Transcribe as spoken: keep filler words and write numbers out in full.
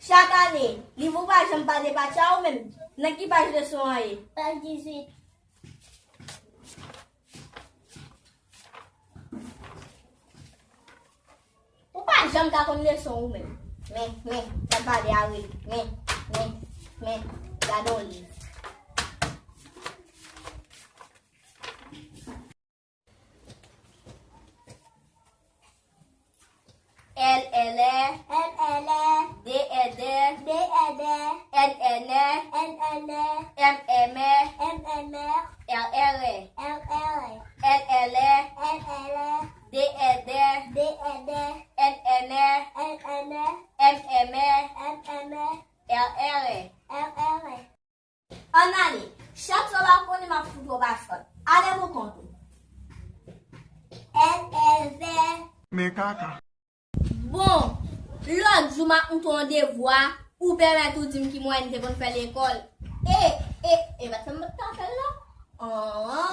Chak ane, liv ou pa janm pa depatcha ou menm. Nan ki paj leson an ye? Paj dizuit. Ou pa janm ka konn leson ou menm. Men, men, sa pale a rele. Men, men, men, gade yon liv. L, L, E. L, L, E. D, E, D. D, E, D. N, N, E. N, N, E. M, M, E. M, M, E. R, R, E. R, R, E. L, L, E. L, L, E. D, E, D. D, E, D. N, N, E. N, N, E. M, M, E. M, M, E. R, R, E. R, R, E. Ann ale. Chak swa w ap konnen m ap fout ou baston. Ale pou kont ou. L, L, V. Men kaka. Bon, lòt jou m ap montre w yon devwa, ou pèmèt ou di m ki mwayen m te konn fè lekòl. E, e, e, pa t sa m t ap fè l la? An,